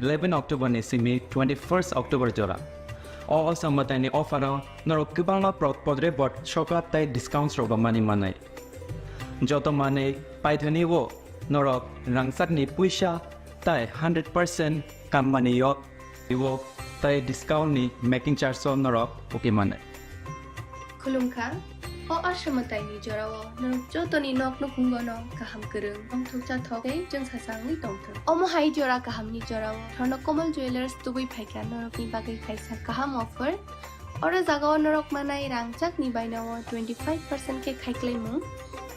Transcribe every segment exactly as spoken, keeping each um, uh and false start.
Eleven October ni simi twenty-first October jora. O Osha mwtaini offer o norok kwbangma product bodre bot soka tei discounts rok bo mani manai. Joto manwi paithani o norok rangchakni puisa tei hundred percent company o tei discount ni making charge o norok pokwi manai. Khulumkha, o Osha mwtaini jorao norok jotoni nok nukhungo no kaham kwrwng, tongthokcha thok tei chwngsachangwi tongthok. Omo hai jora kahamni jorao Swarna Komal Jewellers tubui phaikha norokni bagwi kaisa kaham offer. Oro jagao norok manai rangchakni bainao twenty five percent khe khaiklaimung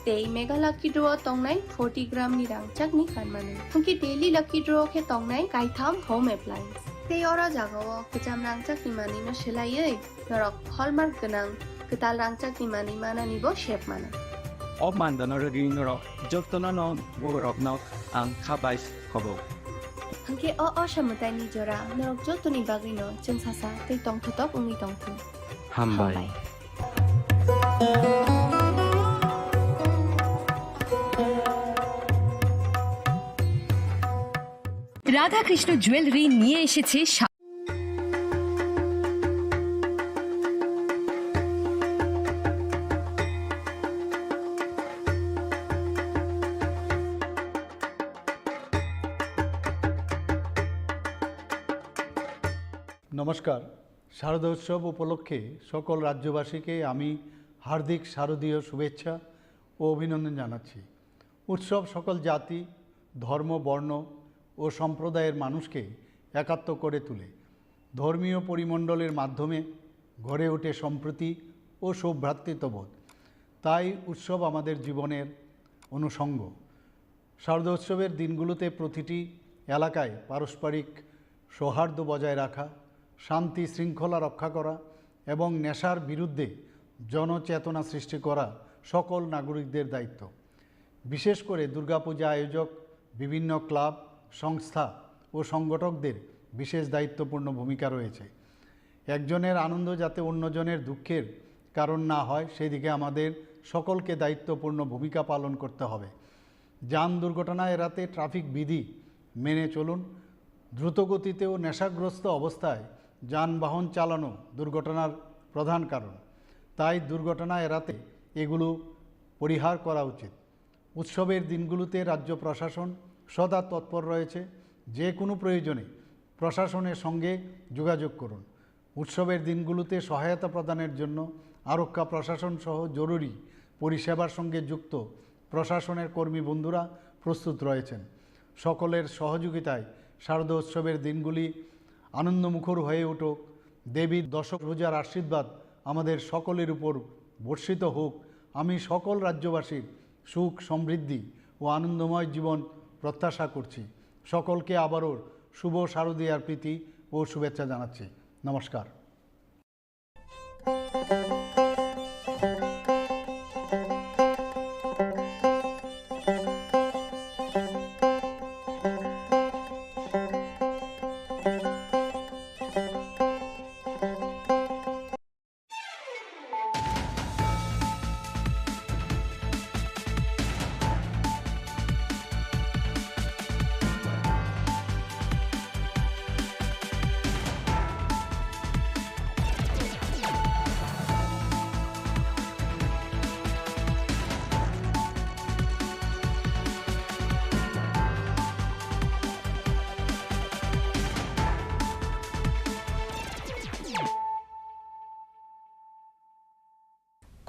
tei Mega Lucky Draw tongnai forty gram ni rangchakni kanmani. Hwnkhe Daily Lucky Draw khe tongnai kaitham home appliance. Tei oro jagao kwcham rangchakni manwino swlaiwi norok hallmark gwnang kwtal rangchakni manwi manani bo sep mano. O mandano rwgwi norok jotono no borokno ang kha bai khobo. Hwnkhe o Osha mwtaini jora norok jotoni bagwino chwngsasa tei tongthotok wngwi tongthung. Hambai. Hambai. Radhakrishna jewellery নিয়ে এসেছে সা- নমস্কার। শারদোৎসব উপলক্ষে সকল রাজ্যবাসীকে আমি হার্দিক শারদীয় শুভেচ্ছা ও অভিনন্দন জানাচ্ছি। উৎসব সকল জাতি, ধর্ম, বর্ণ ও সম্প্রদায়ের মানুষকে একাত্ম করে তোলে। ধর্মীয় পরিমণ্ডলের মাধ্যমে গড়ে ওঠে সম্প্রীতি ও সৌভ্রাতৃত্ববোধ। তাই উৎসব আমাদের জীবনের অনুষঙ্গ। শারদোৎসবের দিনগুলোতে প্রতিটি এলাকায় পারস্পরিক সৌহার্দ্য বজায় রাখা, শান্তি শৃঙ্খলা রক্ষা করা এবং নেশার বিরুদ্ধে জনচেতনা সৃষ্টি করা সকল নাগরিকদের দায়িত্ব। বিশেষ করে দুর্গাপূজা আয়োজক, বিভিন্ন ক্লাব, সংস্থা ও সংগঠকদের বিশেষ দায়িত্বপূর্ণ ভূমিকা রয়েছে। একজনের আনন্দ যাতে অন্যজনের দুঃখের কারণ না হয়, সেই দিকে আমাদের সকলকে দায়িত্বপূর্ণ ভূমিকা পালন করতে হবে। যান দুর্ঘটনা এড়াতে ট্রাফিক বিধি মেনে চলুন। দ্রুতগতিতে ও নেশাগ্রস্ত অবস্থায় যানবাহন চালানো দুর্ঘটনার প্রধান কারণ। তাই দুর্ঘটনা এড়াতে এগুলো পরিহার করা উচিত। উৎসবের দিনগুলোতে রাজ্য প্রশাসন সদা তৎপর রয়েছে। যে কোনো প্রয়োজনে প্রশাসনের সঙ্গে যোগাযোগ করুন। উৎসবের দিনগুলোতে সহায়তা প্রদানের জন্য আরক্ষা প্রশাসন সহ জরুরি পরিষেবার সঙ্গে যুক্ত প্রশাসনের কর্মী বন্ধুরা প্রস্তুত রয়েছেন। সকলের সহযোগিতায় শারদোৎসবের দিনগুলি আনন্দমুখর হয়ে উঠুক। দেবীর দশভুজার আশীর্বাদ আমাদের সকলের উপর বর্ষিত হোক। আমি সকল রাজ্যবাসীর সুখ, সমৃদ্ধি ও আনন্দময় জীবন প্রত্যাশা করছি। সকলকে আবারও শুভ শারদীয়ার প্রীতি ও শুভেচ্ছা জানাচ্ছি। নমস্কার।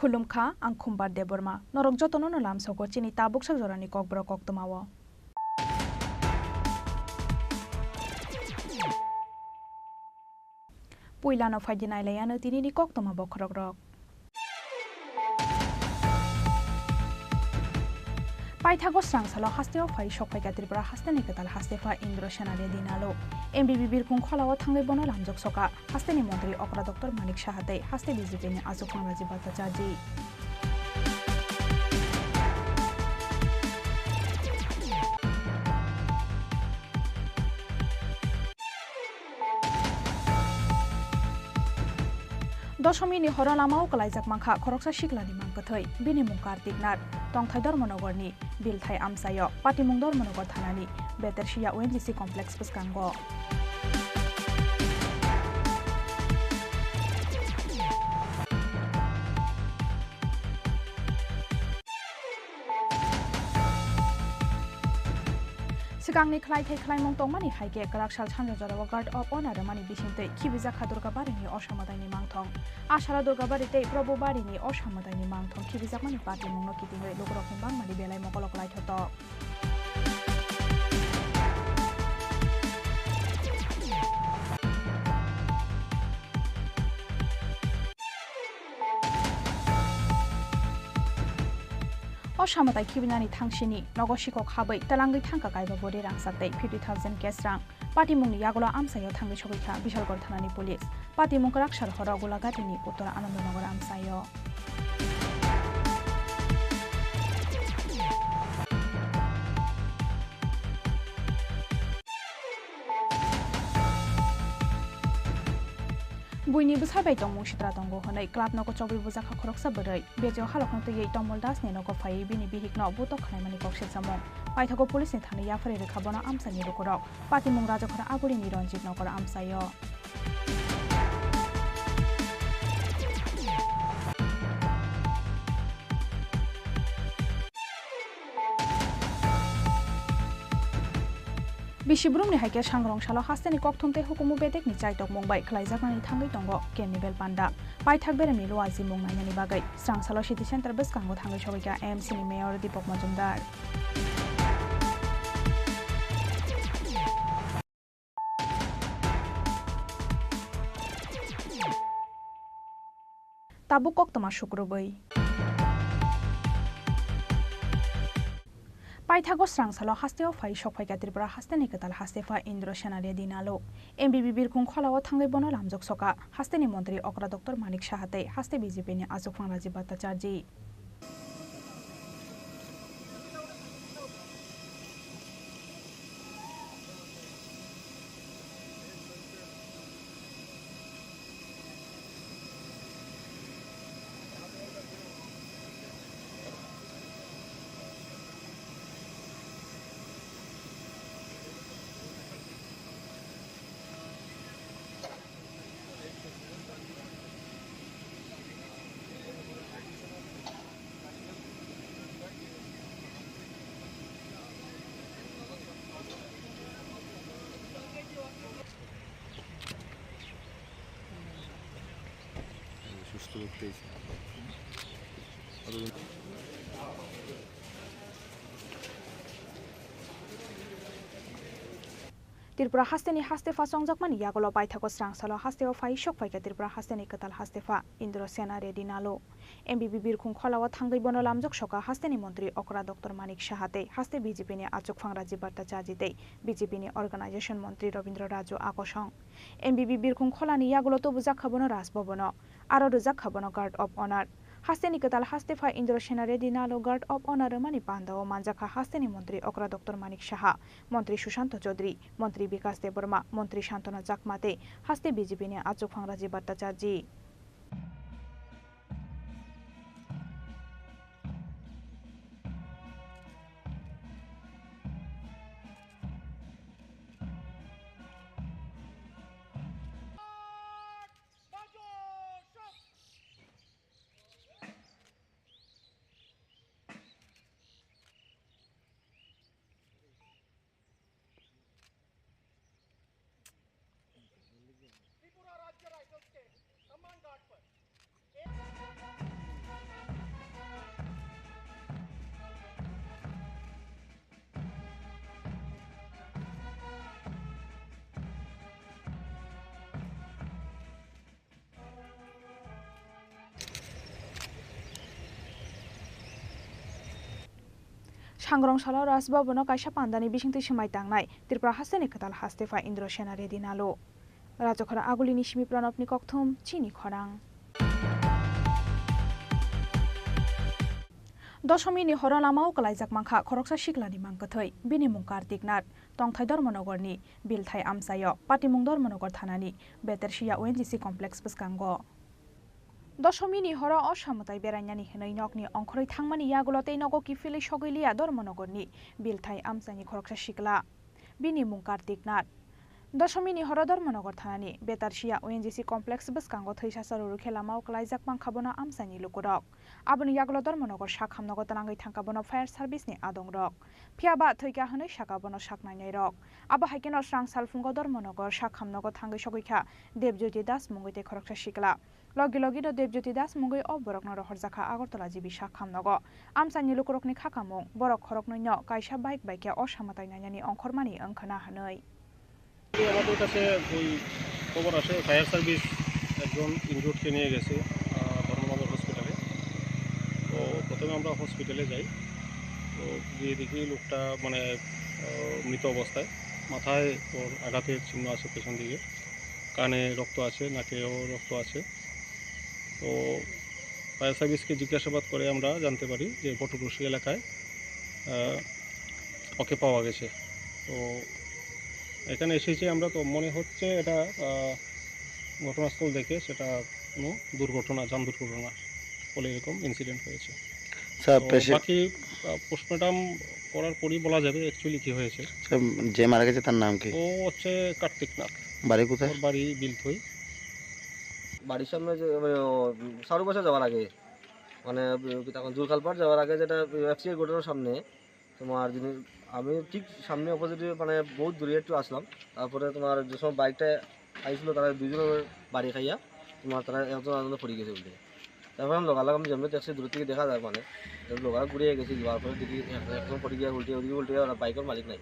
Khulumkha, ang Khumbar Debbarma. Norok jotono no lamsogo chini tabuksa jorani kokborok koktwmao. Puilano phaidi nailaiano tinini koktwma bokhorokrok. Paithago srangsalo hasteo phai sokphaikha Tripura hasteni kwtal hastepha Indra Sena Reddy Nalu. M B B birkhung kholao thangwi bono lamjak soka. Hasteni montri okra Doctor Manik Saha tei haste B J P ni achukmung Rajiv Bhattacharjee. Doshomini horo lamao kwlaijak mankha khoroksa siklani mang kwthwi. Bini mung Kartik Nath, tongthai Dharmanagarni Bilthai amchaio, patimung Dharmanagar thanani Betersia O N G C complex bwskango. Swkangni khlaithai khlaimung tongmani hai khe kwrak sal sanja jorao Guard of Honor rwmani bisingtwi khibijak kha Durgabarini Osa mwtaini mangthong. A salo Durgabari tei Probhubarini Osa mwtaini mangthong khibijakmani patimungno kitingwi lukurokni bangmani belai mokolo kwlaithotok. Osa mwtai khibinani thangsini nogo sikok habwi twlangwi thangkha kaiba body rangchak tei fifty thousand cash rang. Patimungni yagulo amchaio thangwi sogwikha Bishalgarh thanani police. Patimung kwrak sal horo Golaghati ni Uttor Anandanagar amchaio. Buini bwsai bai tongmung sitra tongo hwnwi club nogo chobwi bujakha khoroksa bwrwi. Bejeo halokno twiwi Tomol Das ni nogo phaiwi bini bihikno butok khwlaimani kok silsamung. Paithago police ni thani yapharwi rwkha bono amchaini lukurok. Patimung Rajakhor Aguli ni Ranjit Nagar amchaio. Bisi brumni hai khe sangrong salo hasteni kokthum tei hukumu bedekni chaitokmung bai khlaijaknani thangwi tongo Carnival Panda. Paithak beremni luajimung nainani bagwi srang salo City Center bwskango thangwi sogwikha A M C ni Mayor Deepak Majumdar. Tabuk koktwma sukrubwi. Paithago srang salo hasteo phai sokphaikha Tripura hasteni kwtal hastepha Indrasena Reddy Nalu. M B B birkhung kholao thangwi bono lamjok soka hasteni montri okra Doctor Manik Saha tei haste B J P ni achukphang Rajiv Bhattacharjee. Tripura hasteni hastepha chongjakmani yagulo paithago srang salo hasteo phai sokphaikha Tripura hasteni kwtal hastepha Indrasena Reddy Nalu. M B B birkhung kholao thangwi bono lamjok soka hasteni montri okra Doctor Manik Saha tei haste B J P ni achukphang Rajiv Bhattacharjee tei B J P ni organization montri Rabindra Raju Akosong. M B B birkhung kholani yagulo tubujak kha bono Raj Bhavan-o, aro rwjak kha bono Guard of Honor. Hasteni kwtal hastepha Indrasena Reddy Nalu Guard of Honor rwmani pandao manjakha hasteni montri okra Doctor Manik Saha, montri Sushanta Chaudhary, montri Bikash Debbarma, montri Santanu Chakma tei haste B J P ni achukphang Rajiv Bhattacharjee. Tripura রাজ্যের রাইফেলসকে সম্মান গার্ড করে। Sangrong salo Raj Bhavan-o kaisa pandani bisingtwi swmai tangnai Tripura hasteni kwtal hastepha Indrasena Reddy Nalu. Rajakhor Agulini simi Pranobni kokthum chini khorang. Doshomini horo lamao kwlaijak mankha khoroksa siklani mang kwthwi. Bini mung Kartik Nath, tongthai Dharmanagarni Bilthai amchaio, patimung Dharmanagar thanani Betersia O N G C complex bwskango. Dosomini horo osa mwtai berainani hwnwi nokni ongkhorwi thangmani yagulo tei nogo kiphilwi sogwi liya Dharmanagarni Bilthai amchaini khoroksa sikla. Bini mung Kartik Nath. Dosomini horo Dharmanagar thanani Betarsia O N G C complex bwskango thwi sasa ruru khe lamao kwlaijak mankha bono amchaini lukurok. Aboni yagulo Dharmanagar sak hamnogo twlangwi thangkha bono fire service ni adongrok. Phiya ba thwikha hwnwi sakha bono sak nainairok. Abo hai kheno srang salphungo Dharmanagar sak hamnogo thangwi sogwikha Debjyoti Das mungwi tei khoroksa sikla. Logi logi no Debjyoti Das mungwi o borokno rohorjakha Agartala G B sak hamnogo. Amchaini lukurokni khakamung, borok khoroknwino kaisa bike bai khe osa mwtai nainani ongkhormani wngkhwna hwnwi. আমাদের কাছে ওই খবর আসে, fire service একজন ইনজুর্ডকে নিয়ে গেছে, আহ, ধর্মনগর হসপিটালে। তো প্রথমে আমরা হসপিটালে যাই। তো গিয়ে দেখি লোকটা, মানে, আহ, মৃত অবস্থায়, মাথায় ওর আঘাতের চিহ্ন আছে পেছন দিকে, কানে রক্ত আছে, নাকেও রক্ত আছে। তো ফায়ার সার্ভিসকে জিজ্ঞাসাবাদ করে আমরা জানতে পারি যে বটগ্রসি এলাকায়, আহ, ওকে পাওয়া গেছে। তো এখানে এসেছি আমরা, তো মনে হচ্ছে এটা, আহ, ঘটনাস্থল দেখে সেটা কোনো দুর্ঘটনা, যান দুর্ঘটনা বলে এরকম ইনসিডেন্ট হয়েছে। স্যার, তো পেশেন্ট বাকি, আহ, পোস্টমর্টম করার পরই বলা যাবে অ্যাকচুয়ালি কি হয়েছে। স্যার, যে মারা গেছে তার নাম কি? ও হচ্ছে কার্তিক নাথ। বাড়ি কোথায়? ওর বাড়ি বিলথই। বাড়ির সামনে যে, মানে, ও, সারু বাসা যাওয়ার আগে, মানে, তখন জুলখালপাড় যাওয়ার আগে যেটা এফসিআই গোডাউনের সামনে, তোমার যিনি, আমি ঠিক সামনে অপোজিটে, মানে, বহুত দূরে একটু আসলাম। তারপরে তোমার যে সময় বাইকটা আইছিল, তারা দুইজনের বাড়ি খাইয়া তোমার তারা একজন আরেকজন পড়ে গেছে বলতে। তারপরে আমি লগালগ আমি যেমনি দেখছি দূর থেকে দেখা যায়, মানে, লগালগ ঘুরে গেছি, যাওয়ার পরে দেখি এক-, একজন পড়ে গিয়ে উল্টে, উল্টে, উল্টে, আর বাইকের মালিক নাই।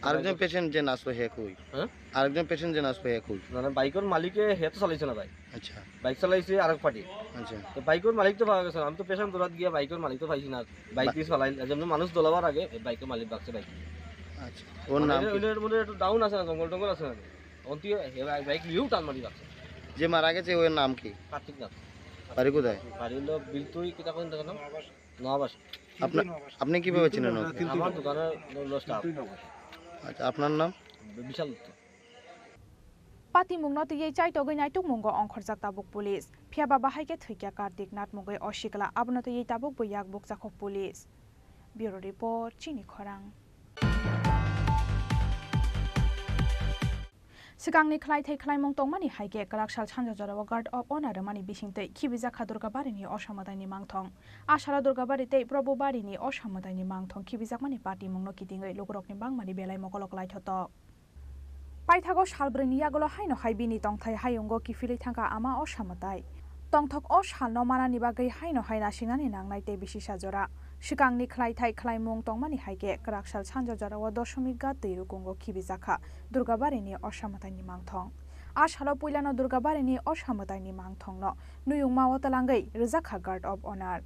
আরেকজন পেশেন্ট যে নাচলো হে কই? হ্যাঁ? আরেকজন পেশেন্ট যে নাচলো হে কই? মানে, বাইকের মালিকে হে তো চালাইছে না ভাই। আচ্ছা। বাইক চালাইছে আরেক পার্টি। আচ্ছা। তো বাইকের মালিক তো পাওয়া গেছে না। আমি তো পেশেন্ট দৌড়াত গিয়ে বাইকের মালিক তো পাইছি না। বাইক বা- দিয়ে চালাই, যেমন মানুষ দোলাবার আগে এই বাইকের মালিক বাগছে বাইক। আচ্ছা। ওর মানে নাম এটা, কি? এটা মনে হয় একটু ডাউন আছে না, জঙ্গল টঙ্গল আছে না। তখন তুই হে বাইক, বাইক নিয়েও টান মারি বাগছে। যে মারা গেছে ওর নাম কি? কার্তিক নাথ। বাড়ি কোথায়? বাড়ি হলো বিলতুই, কিতা কইন দেখো না? নোয়াবাসা। আপনা-, আপনি কিভাবে চিনেন ওকে? আমার দোকানে হলো স্টাফ। আচ্ছা, আপনার নাম? বিশাল Dutta. Patimungno twiwi chaitogwi naitukmungo ongkhorjak tabuk police. Phiya ba bahai khe thwikya Kartik Nath mungwi o sikla, abono twiwi tabuk bo yak bukjakhok police. Bureau report, Chini Khorang. Swkangni khlaithai khlaimung tongmani hai khe kwrak sal sanja jorao Guard of Honour rwmani bisingtwi khibijakha Durgabarini Osa mwtaini mangthong. A salo Durgabari tei Probubari ni Osa mwtaini mangthong khibijakmani patimungno kitingwi lukurokni bangmani belai mokolo kwlaithotok. Paithago salbrwini yagulo haino hai bini tongthai hayungo kiphilwi thangkha ama Osa mwtai. Tongthok o salno manani bagwi haino hai nasingnani nangnai tei bisisa jora. Swkangni khlaithai khlaimung tongmani hai khe kwrak sal sanja jorao Doshomik Ghat twi rukungo khibijakha Durgabarini Osa mwtaini mangthong. A salo puilano Durgabarini Osa mwtaini mangthongno nuyungmao twlangwi rwjakha Guard of Honour.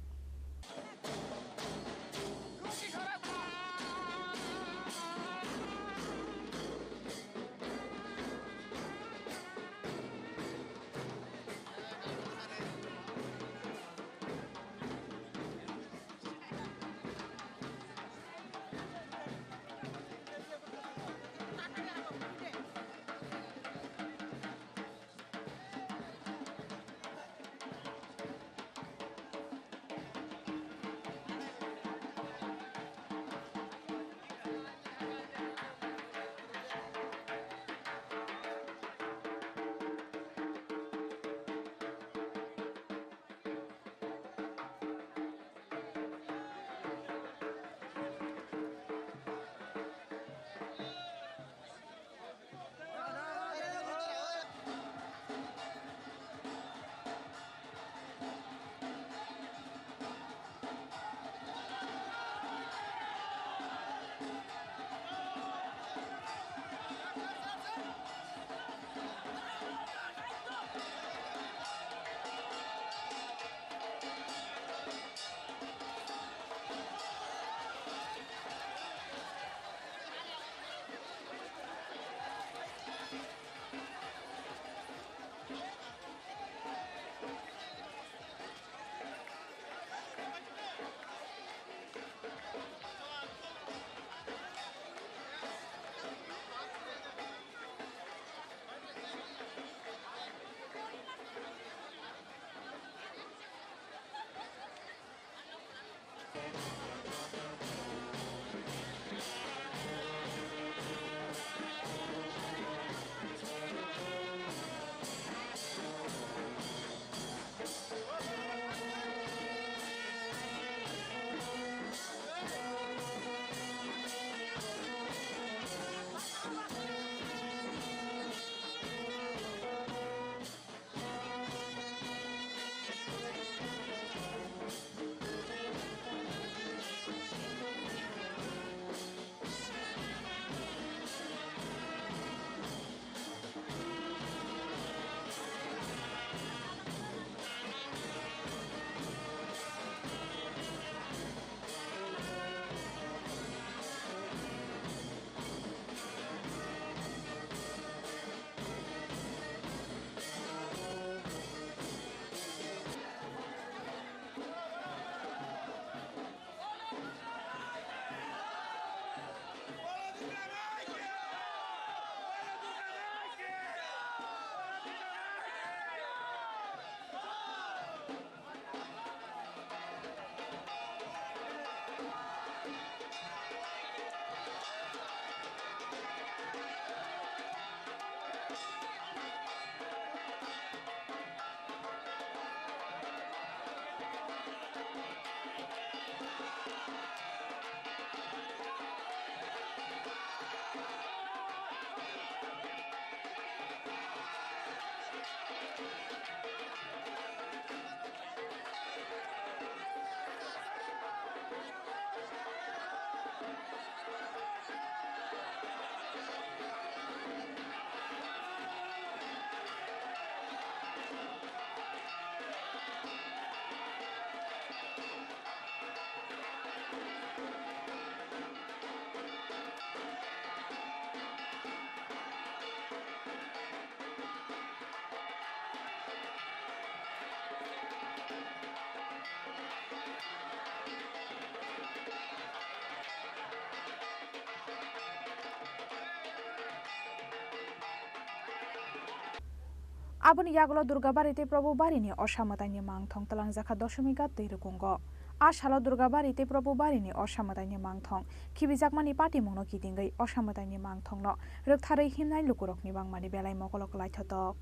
Aboni yagulo Durgabari tei Probubari ni Osa mwtaini mangthong twlangjakha Doshomika twi rwkungo. A salo Durgabari tei Probubari ni Osa mwtaini mangthong khibijakmani patimungno kitingwi Osa mwtaini mangthongno rwktharwi himnai lukurokni bangmani belai mokolok laithotok.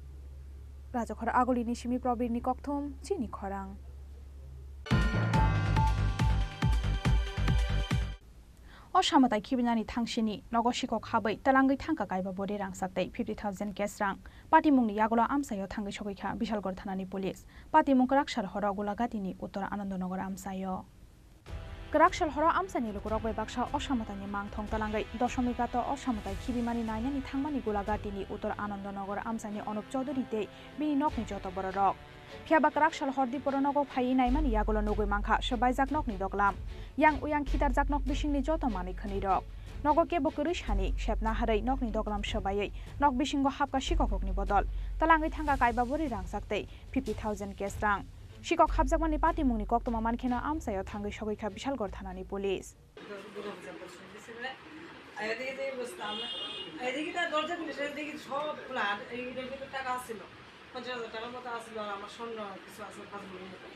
Rajakhor Agulini simi Probirni kokthum chini khorang. O samwtai khibinani thangsini nogo sikok habwi twlangwi thangkha kaiba bori rangchak tei fifty thousand cash rang. Patimungni yagulo amchaio thangwi sogwi kha Bishalgarh thanani police. Patimung kwrak sal horo Golagatini Uttor Anandanagar amchaio. Kwrak sal horo amchaini lukurok bai baksa o samwtaini mangthong twlangwi Doshomika to o samwtai khibimani nainani thangmani Golagatini Uttor Anandanagar amchaini Anup Chaudhary tei bini nokni joto bororok. Phiya ba kwrak sal hor diporo nogo phaiwi naimani yagulo nugwi mankha swbaijak nokni doglam. Yang uyang khitarjak nok bisingni joto manwi khwnwi rok. Nogo kebo kwrwi sani sepna harwi nokni doglam swbaiwi nok bisingo hapkha sikokrokni bodol. Twlangwi thangkha kaiba bori rangchak tei fifty thousand cash rang. Sikok hapjakmani patimungni koktwma mankheno amchaio thangwi sogwi kha Bishalgarh thanani police. Durga পূজার পর শুরু হয়েছে বলে, আর এদিকে যে বসতাম, আর এদিকে তার দরজা খুলে, সেদিকে সব খোলা, আর এই এটার ভিতরে টাকা আসছিল, পঞ্চাশ হাজার টাকার মতো আসছিল, আর আমার স্বর্ণ কিছু আছে, পাঁচ ভরির মতো।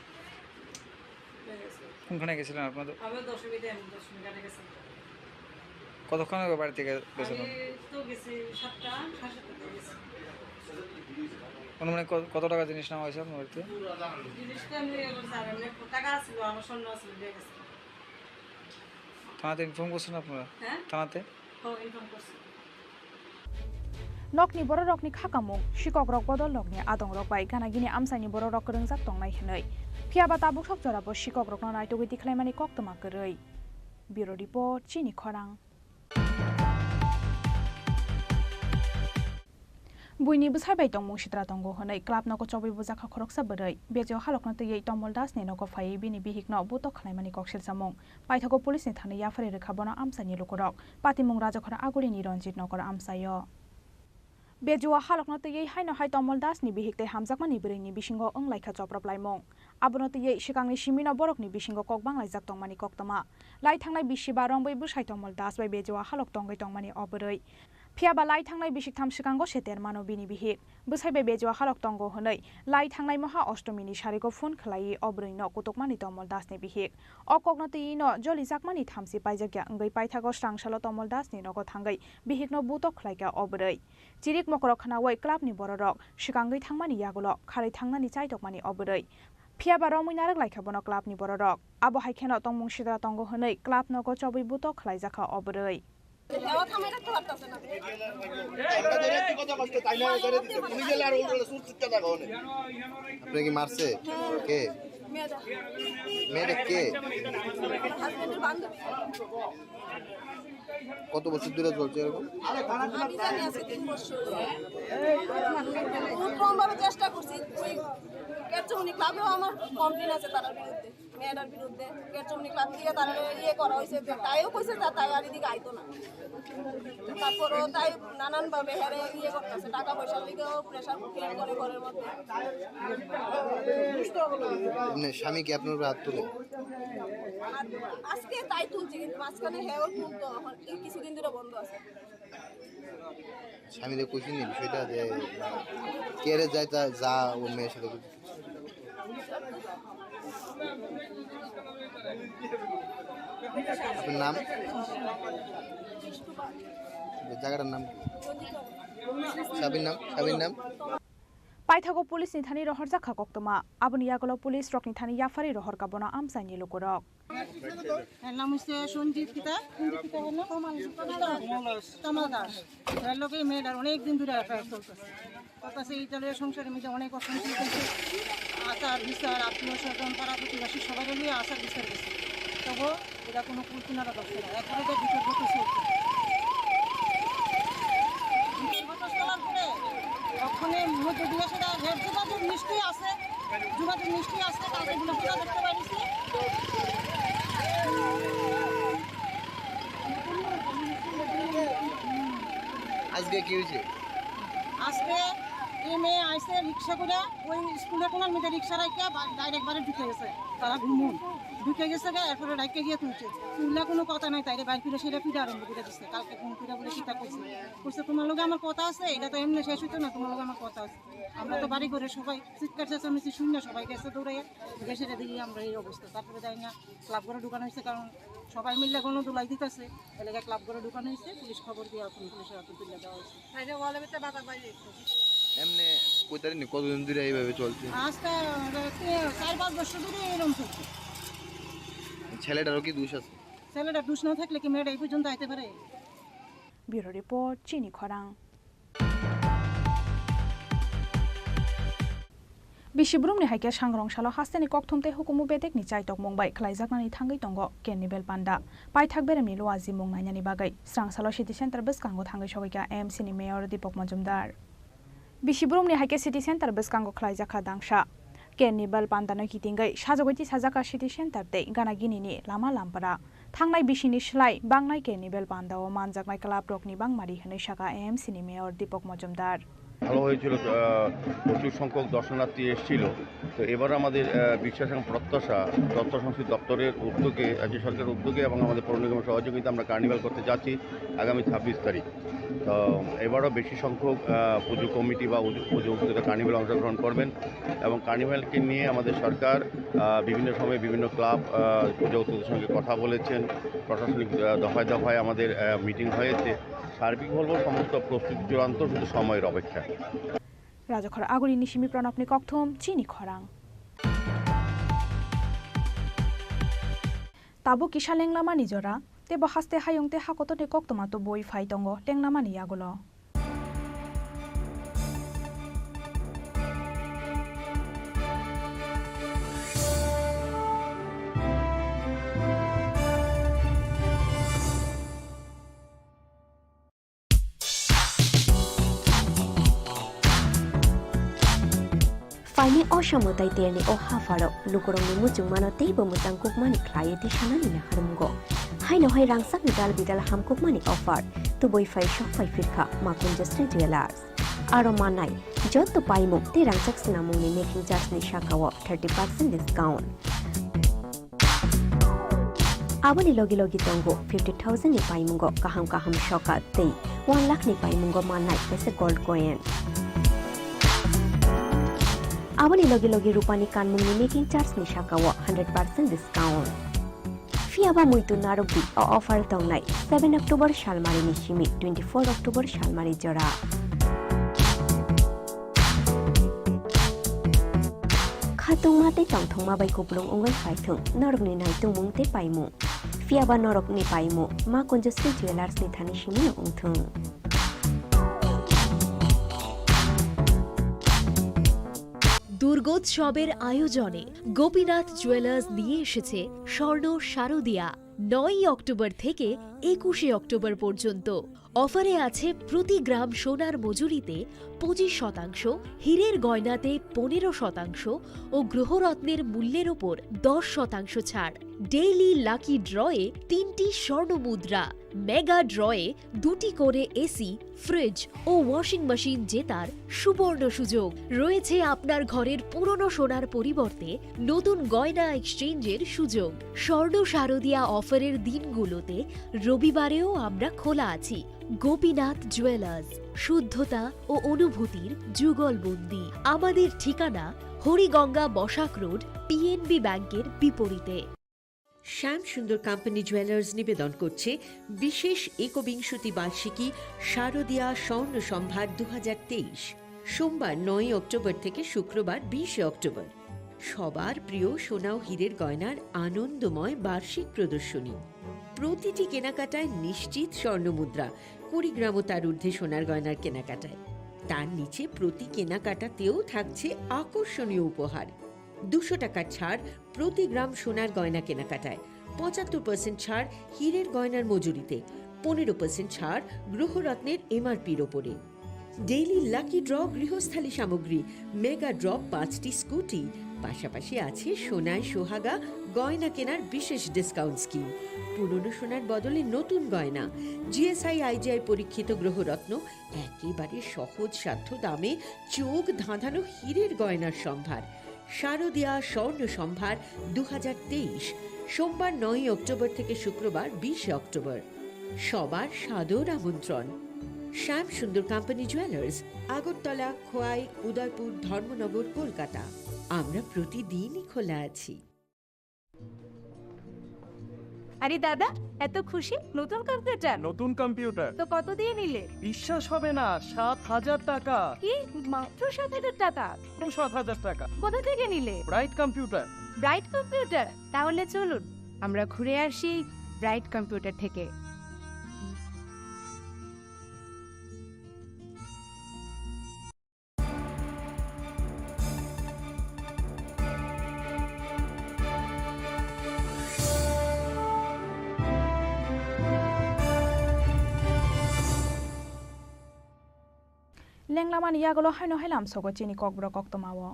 হয়ে গেছে। কোনখানে গেছিলেন আপনাদের? আমি দশমীতে, আমি দশমী ঘাটে গেছিলাম। কতক্ষণ আগে বাড়ি থেকে গেছিলেন? আমি তো গেছি সাতটা, সাড়ে সাতটার দিকে গেছি। অনুমানিক ক-, কত টাকা জিনিস নেওয়া হয়েছে আপনার বাড়িতে? জিনিসটা আমি এবার জানি না, টাকা আসছিল, আমার স্বর্ণ আসছিল, নিয়ে গেছে। থানাতে ইনফর্ম করছেন আপনারা? হ্যাঁ? থানাতে? হ্যাঁ, ইনফর্ম করছি। Nokni bororokni khakamung, sikokrok bodol nokni adongrok bai gana gini amchaini bororok kwrwngjak tongnai hwnwi. Phiya ba tabuk sok jorabo sikokrokno naitugwi tikhlaimani koktwma kwrwi. Bureau Report, Chini Khorang. Buini bwsai bai tongmung sitra tongo hwnwi club nogo chobwi bujakha khoroksa bwrwi. Bejio halokno twiwi Tomol Das ni nogo phaiwi bini bihikno butok khwlaimani kok silsamung. Paithago police ni thani yapharwi rwkha bono amchaini lukurok. Patimung Rajakhor Agulini Ranjit Nagar amchaio. Bejio halokno twiwi haino hai Tomol Das ni bihik tei hamjakmani bwrwi ni bisingo wng laikha choprop laimung. Abono twiwi swkangni simino borokni bisingo kok banglaijak tongmani koktwma. Lai thangnai bisi ba rombwi bwsai Tomol Das bai bejua halok tongwi tongmani o bwrwi. Phiya ba lai thangnai bisik tham swkango se termano bini bihik. Bwsai bai bejua halok tongo hwnwi lai thangnai moha Oshtomini sarigo phone khwlaiwi o bwrwino kutukmani Tomol Das ni bihik. O kokno twiwi no jolijakmani thamchi paijakya wngwi paithago swrangsalo Tomol Das ni nogo thangwi bihikno butok khwlaikha o bwrwi. Chirik mokorok khwnawi club ni bororok swkangwi thangmani yagulo kharwi thangnani chaitokmani o bwrwi. Phiya ba romwi narwk laikha bono club ni bororok. Abo hai kheno tongmung sidra tongo hwnwi club nogo chobwi butok khwlaijakha o bwrwi. আপনাকে মারছে? কে? মেয়েটা কে? হাজবেন্ডের বান্ধবী। কত বছর ধরে চলছে এরকম? আমি জানি আজকে তিন বছর। বহুত রকমভাবে চেষ্টা করছি। ওই ক্যাটচুমনি ক্লাবেও আমার কমপ্লেন আছে তার বিরুদ্ধে, মেয়েটার বিরুদ্ধে। ক্যাটচুমনি ক্লাব থেকে তার ইয়ে করা হয়েছে, যে তাইও কইছে যে তাই আর এদিকে আইতো না। তারপরও তাই নানানভাবে হেরে ইয়ে করতেছে, টাকা পয়সার দিকেও প্রেশার ক্রিয়েট করে ঘরের মধ্যে। এমনি স্বামী কি আপনার উপরে হাত তুলে? আর আজকে তাই তুলছে, কিন্তু মাঝখানে হেও তুলতো, এখন এই কিছুদিন ধরে বন্ধ আছে। স্বামীরে কইছেন এই বিষয়টা যে কেরে যায় তা যা ও মেয়ের সাথে কিছু? আপনার নাম? এই জায়গাটার নাম কি? Sabir nam, Sabir nam. Paithago police ni thani rohorjak kha koktwma. Aboni yagulo police rokni thani yapharwi rohorkha bono amchaini lukurok. এর নাম হচ্ছে সঞ্জিত কিতা? সঞ্জিত কিতা হলো? তমাল দাস। তমাল দাস। এর লগে মেয়েটার অনেক দিন ধরে অ্যাফেয়ার চলতেছে। চলতেছে, এই দলের সংসারের মধ্যে অনেক অশান্তি হয়েছে। আচার বিচার, আত্মীয় স্বজন, পাড়া প্রতিবেশী সবাই মিলিয়ে আচার বিচার গেছে। তবু এটা কোনো কুল কিনারা ধরছে না। এরপরে এটা বিচার করতে চলছে। বিচার করতে চলার পরে ওখানে মধ্যে দিয়ে সেটা রেড যোগাযোগ নিশ্চয়ই আছে। যোগাযোগ নিশ্চয়ই আছে, কালকে গুলো সেটা দেখতে পারিছি। আজকে কি হয়েছে? আজকে এই মেয়ে আইছে রিক্সা করে, ওই স্কুলের কোনার মধ্যে রিক্সা রাখিয়া বা-, ডাইরেক্ট বাড়ি ঢুকে গেছে। তারা ঘুমুন ঢুকে গেছে গা, এরপরে রাখিয়া গিয়ে তুলছে। তুললে কোনো কথা নাই, তাইরে বাইর করে সেটা পিঠা আরম্ভ করে দিচ্ছে। কালকে ফোন করে বলে কিতা করছে, করছে, "তোমার লগে আমার কথা আছে, এটা তো এমনি শেষ হইতো না, তোমার লগে আমার কথা আছে।" আমরা তো বাড়ি ঘরে সবাই চিৎকার চেঁচামেচি শুনি না, সবাই গেছে দৌড়াইয়া, গেছে দিয়ে আমরা এই অবস্থা। তারপরে যাই না, ক্লাব ঘরে ঢুকানো হয়েছে, কারণ সবাই মিলে গণধোলাই দিতেছে। এলাকায় ক্লাব ঘরে ঢুকানো হয়েছে, পুলিশ খবর দিয়ে এখন পুলিশের হাতে তুলে দেওয়া হয়েছে। এমনি কতদিন ধরে এইভাবে চলছে? আজকে তি-, চার পাঁচ বছর ধরে এরকম চলছে। ছেলেটারও কি দোষ আছে? ছেলেটার দোষ না থাকলে কি মেয়েটা এই পর্যন্ত আইতে পারে? Bureau report, Chini Khorang. Bisi brumni hai khe sangrong salo hasteni kokthum tei hukumu bedekni chaitokmung bai khlaijaknani thangwi tongo Carnival panda. Paithak beremni luajimung nainani bagwi srang salo city center bwskango thangwi sogwi kha A M C ni mayor Deepak Majumdar. Bisi brumni hai khe city center bwskango khlaijakha dangsa. Carnival pandano kitingwi sajagwi tisajakha city center tei gana ginini lama lampara. Thangnai bisini slai bangnai Carnival pandao manjaknai club rokni bangmari hwnwi sakha A M C ni mayor Deepak Majumdar. ভালো হয়েছিল, আহ, প্রচুর সংখ্যক দর্শনার্থী এসেছিল। তো এবার আমাদের, আহ, বিশ্বাস এবং প্রত্যাশা তথ্য সংস্কৃতি দপ্তরের উদ্যোগে, রাজ্য সরকারের উদ্যোগে এবং আমাদের পৌর নিগমের সহযোগিতা আমরা কার্নিভাল করতে যাচ্ছি আগামী ছাব্বিশ তারিখ। তো এবারও বেশি সংখ্যক, আহ, পুজো কমিটি বা উজ-, পুজো উদ্যোক্তা কার্নিভালে অংশগ্রহণ করবেন এবং কার্নিভালকে নিয়ে আমাদের সরকার, আহ, বিভিন্ন সময়ে বিভিন্ন ক্লাব, আহ, পুজো উদ্যোক্তাদের সঙ্গে কথা বলেছেন, প্রশাসনিক, আহ, দফায় দফায় আমাদের, আহ, মিটিং হয়েছে। সার্বিক বলবো সমস্ত প্রস্তুতি চূড়ান্ত, শুধু সময়ের অপেক্ষা। Rajakhor Aguli ni simi Pranabni kokthum, Chini Khorang. Tabuk kisa lenglamani jora, tei bo haste hayung tei hakotorni koktwma tubui phai tongo lenglamani yagulo. Phaini o samo tei terni o hapharo lukurokni muchungmano teibo mwchang kukmani khlaiwi tisanani naharmungo. Haino hai rangchakni dal bidal hamkukmani offer tubui phai sok phai phirkha Makunjasri Jewellers. Aro mannai jotto paimung tei rangchak swnamungni making charge ni sakao thirty percent discount. Aboni logi logi tongo fifty thousand ni paimungo kaham kaham sokat tei one lakh ni paimungo mannai kaisa gold coin. Aboni logi logi rupani kanmungni making charge ni sakao hundred percent discount. Phiya ba muitu narwk di, o offer tongnai seven October salmari ni simi twenty four October salmari jora. Khatungma tei tongthokma bai kupulung wngwi phaithung norokni naitungmung tei paimung. Phiya ba norokni paimung Makunjasri Jewellers ni thani simi no wngthung. দুর্গোৎসবের আয়োজনে গোপীনাথ জুয়েলার্স নিয়ে এসেছে স্বর্ণ শারদিয়া। নয়ই অক্টোবর থেকে একুশে অক্টোবর পর্যন্ত অফারে আছে প্রতি গ্রাম সোনার মজুরিতে পঁচিশ শতাংশ, হীরের গয়নাতে পনেরো শতাংশ ও গ্রহরত্নের মূল্যের ওপর দশ শতাংশ ছাড়। ডেইলি লাকি ড্রয়ে তিনটি স্বর্ণ মুদ্রা, মেগা ড্রয়ে দুটি করে এসি, ফ্রিজ ও ওয়াশিং মেশিন জেতার সুবর্ণ সুযোগ। রয়েছে আপনার ঘরের পুরনো সোনার পরিবর্তে নতুন গয়না এক্সচেঞ্জের সুযোগ। স্বর্ণ শারদিয়া অফারের দিনগুলোতে রবিবারেও আমরা খোলা আছি। গোপীনাথ জুয়েলার্স, শুদ্ধতা ও অনুভূতির যুগলবন্দি। আমাদের ঠিকানা হরিগঙ্গা বসাক রোড, পিএনবি ব্যাংকের বিপরীতে। শ্যাম সুন্দর কোম্পানি জুয়েলার্স নিবেদন করছে বিশেষ একবিংশতি বার্ষিকী শারদীয়া স্বর্ণ সম্ভার দু হাজার তেইশ। সোমবার নয়ই অক্টোবর থেকে শুক্রবার বিশে অক্টোবর। সবার প্রিয় সোনা ও হীরের গয়নার আনন্দময় বার্ষিক প্রদর্শনী। প্রতিটি কেনাকাটায় নিশ্চিত স্বর্ণ মুদ্রা, কুড়ি গ্রাম ও তার ঊর্ধ্বে সোনার গয়নার কেনাকাটায়। তার নিচে প্রতি কেনাকাটাতেও থাকছে আকর্ষণীয় উপহার। দুশো টাকার ছাড় প্রতি গ্রাম সোনার গয়না কেনাকাটায়, পঁচাত্তর পার্সেন্ট ছাড় হীরের গয়নার মজুরিতে, পনেরো পার্সেন্ট ছাড় গ্রহরত্নের এমআরপির ওপরে। ডেইলি লাকি ড্র গৃহস্থালী সামগ্রী, মেগা ড্র পাঁচটি স্কুটি, পাশাপাশি আছে সোনায় সোহাগা গয়না কেনার বিশেষ ডিসকাউন্ট স্কিম। পুরনো সোনার বদলে নতুন গয়না, জিএসআই আইজিআই পরীক্ষিত গ্রহরত্ন, একেবারে সহজসাধ্য দামে চোখ ধাঁধানো হীরের গয়নার সম্ভার। শারদীয়া স্বর্ণ সম্ভার দু হাজার তেইশ, সোমবার নয়ই অক্টোবর থেকে শুক্রবার বিশে অক্টোবর। সবার সাদর আমন্ত্রণ। শ্যাম সুন্দর কোম্পানি জুয়েলার্স, আগরতলা, খোয়াই, উদয়পুর, ধর্মনগর, কলকাতা। আমরা প্রতিদিনই খোলা আছি। আরে দাদা, এত খুশি? নতুন কম্পিউটার? নতুন কম্পিউটার? তো কত দিয়ে নিলে? বিশ্বাস হবে না, সাত হাজার টাকা। কি? মাত্র সাত হাজার টাকা? মাত্র সাত হাজার টাকা। কোথা থেকে নিলে? Bright computer. Bright computer? তাহলে চলুন, আমরা ঘুরে আসি ব্রাইট কম্পিউটার থেকে। Lenglamani yagulo haino hai lamsogo chini kokborok koktwmao.